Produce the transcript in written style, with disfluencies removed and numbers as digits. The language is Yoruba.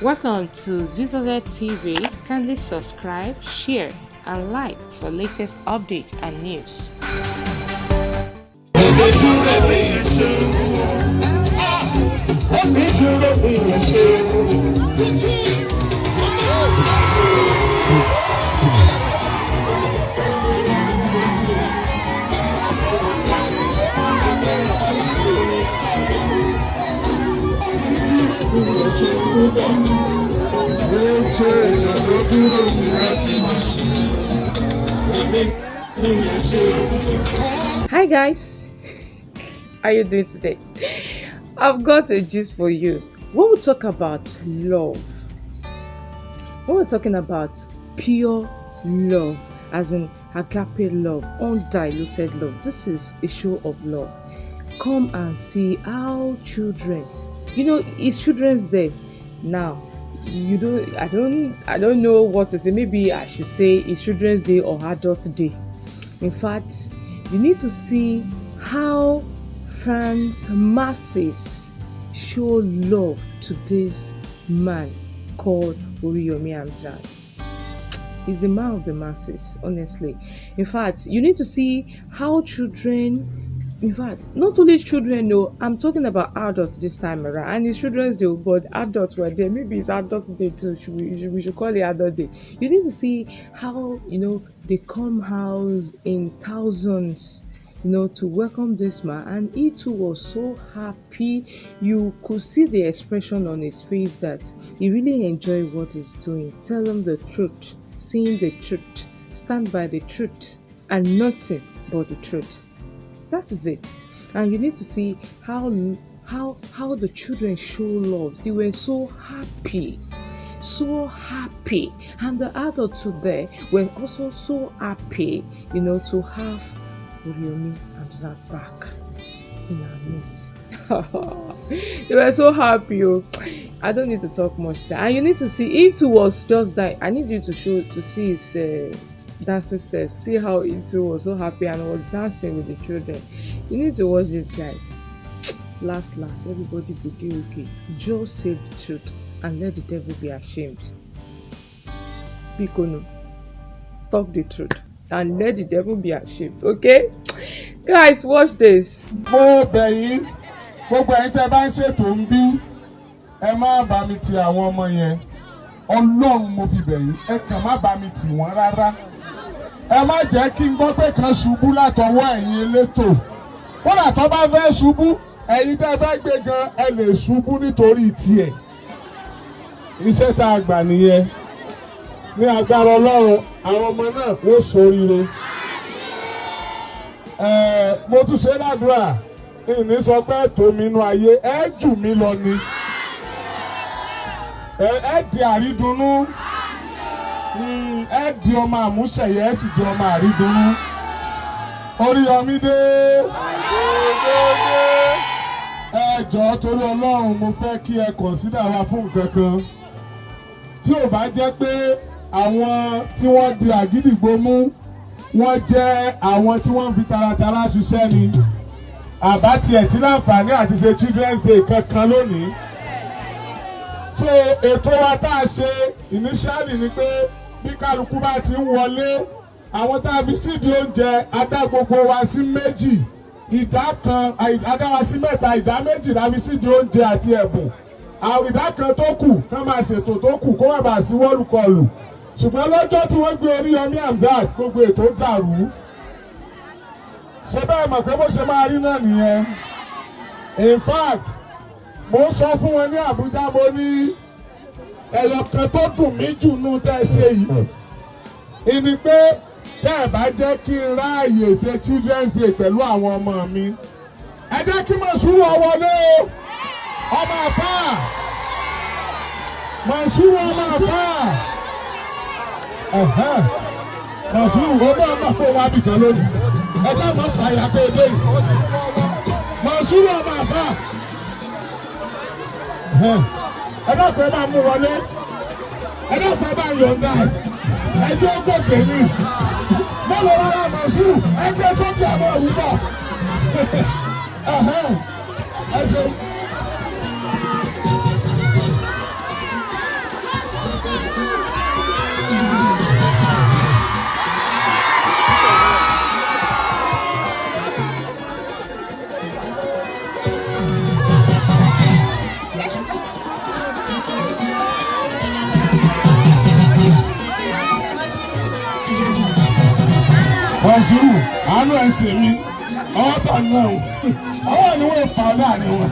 Welcome to Zizoze TV. Kindly subscribe, share, and like for latest updates and news. Onídùúró mi ẹ ṣé. Mi ẹ ṣé púpọ̀. Ó tó èèyàn ló dúró mi láti máa ṣe. Èmi mi ẹ ṣé. Hi guys, how you doing today? I've got a gist for you. When we talk about love, when we're talking about pure love, as in agape love, undiluted love, this is a show of love. Come and see how children, it's Children's Day now. You don't, I don't know what to say. Maybe I should say it's Children's Day or Adult Day. In fact, you need to see how France masses show love to this man called Oriyomi Hamzat. He's the man of the masses, honestly. In fact, you need to see how children, in fact, not only children, no, I'm talking about adults this time around. And it's Children's Day, but adults were there. Maybe it's Adult Day too. We should call it Adult Day. You need to see how, they come out in thousands to welcome this man. And he too was so happy. You could see the expression on his face that he really enjoyed what he's doing. Tell him the truth, seeing the truth, stand by the truth, and nothing but the truth. That is it. And you need to see how the children show love. They were so happy, so happy, and the adults too there were also so happy to have Oriyomi Hamzat back in our midst. They were so happy. Oh. I don't need to talk much there. And you need to see, he too was just dying. I need you to show to see his dancing steps. See how he too was so happy and was dancing with the children. You need to watch these guys. Last, last, everybody will be okay. Just say the truth and let the devil be ashamed. Bikonu, talk the truth and let the devil be ashamed. Okay? Guys, watch this. Mo bẹ̀ yín, gbogbo ẹ̀yin tẹ́ bá ń ṣètò ń bí, ẹ má bá mi ti àwọn ọmọ yẹn. Ọlọ́run mo fi bẹ̀ yín, ẹ kàn má bá mi tì wọ́n rárá. Ẹ má jẹ́ kí n gbọ́ pé kan ṣubú látọwọ́ ẹ̀yin elétò. Kódà tó bá fẹ́ ṣubú, ẹ̀yin tẹ́ fẹ́ gbé gan, ẹ lè ṣubú nítorí tiẹ̀. Iṣẹ́ tá a gbà nìyẹn. Ní agbára Ọlọ́run, àwọn ọmọ náà wọ́n ṣoríire. Mo tún ṣe ládùúrà, ìní sọ pé tó mi inú ayé, ẹ jù mí lọ ni, ẹ di àrídùnnú, ẹ di ọmọ àmúṣẹyẹ, ẹ sì di ọmọ àrídùnnú. Oríyọmí dé. Ẹ jọ̀ọ́, torí Ọlọ́run, mo fẹ́ kí ẹ consider wa fún nǹkan kan. Tí ò bá jẹ́ pé àwọn tí wọ́n di àgídìgbò mú, wọ́n jẹ́ àwọn tí wọ́n ń fi taratara ṣiṣẹ́ ni, àbá tiẹ̀ tí láǹfààní àti ṣe Children's Day kankan lónìí. So ètò wa tá a ṣe initially ni pé bí kálukú bá ti ń wọlé, àwọn tá a fi sídìí oúnjẹ, a dá gbogbo wa sí méjì, ìdá kan, a dá wa sí mẹ́ta, ìdá méjì la fi sídìí oúnjẹ àti ẹ̀bùn, àwọn ìdá kan tó kù kán máa ṣètò tó kù kó má bàa sí wọ́lùkọlù. Ṣùgbọ́n lọ́jọ́ tí wọ́n gbé Oríyọmí Hamzat, gbogbo ètò dàrú. Ṣé bẹ́ẹ̀ mọ̀ pé bó ṣe máa rí náà nìyẹn? In fact, mo sọ fún wọn ní Àbújá, mo ní ẹyọ kan tó dùn mí jù nù tẹ́ ẹ ṣe yìí ìní pé tẹ́ ẹ bá jẹ́ kí n ráàyè ṣe Children's Day pẹ̀lú àwọn ọmọ mi. Ẹ jẹ́ kí Mọ̀súrù wọlé o, ọmọ àfáà Mọ̀súrù, ọmọ àfáà. Mọ̀súrù, ó bá ọmọ kó wá bìkan lónìí. Ẹ sáà máa fà yà pé dé yìí. Mọ̀súrù ọmọ àfáà, ẹ dákun, ẹ bá mú wọlé. Ẹ dákun, ẹ bá yọ̀ǹda ẹ. Ẹjọ́ gòkè ni mélòó rárá. Mọ̀súrù, ẹgbẹ́ sókè àmọ́ òwúbọ̀. Ẹ ṣeun. Kọ̀sùrù, àánú ẹ̀ ń ṣe mí. Ọwọ́ tọ̀ náà, ọwọ́ ni wọ́n fà láàrin wọn.